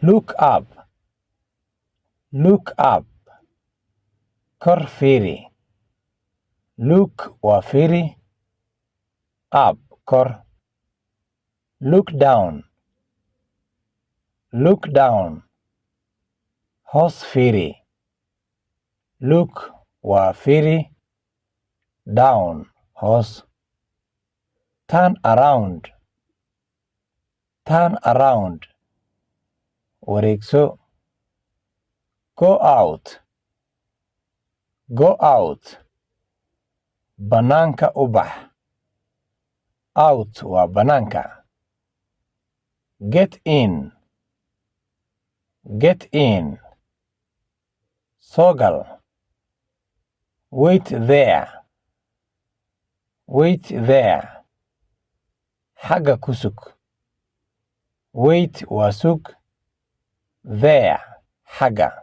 Look up. Look up, kor fiiri. Look waa fiiri, up kor. Look down. Look down, hoos fiiri. Look waa fiiri, down hoos. Turn around. Turn around, wareegso. Go out. Go out, bannaanka u bax. Out waa bannaanka. Get in. Get in, soo gal. Wait there. Wait there, xagga ku sug. Wait waa sug, there xagga.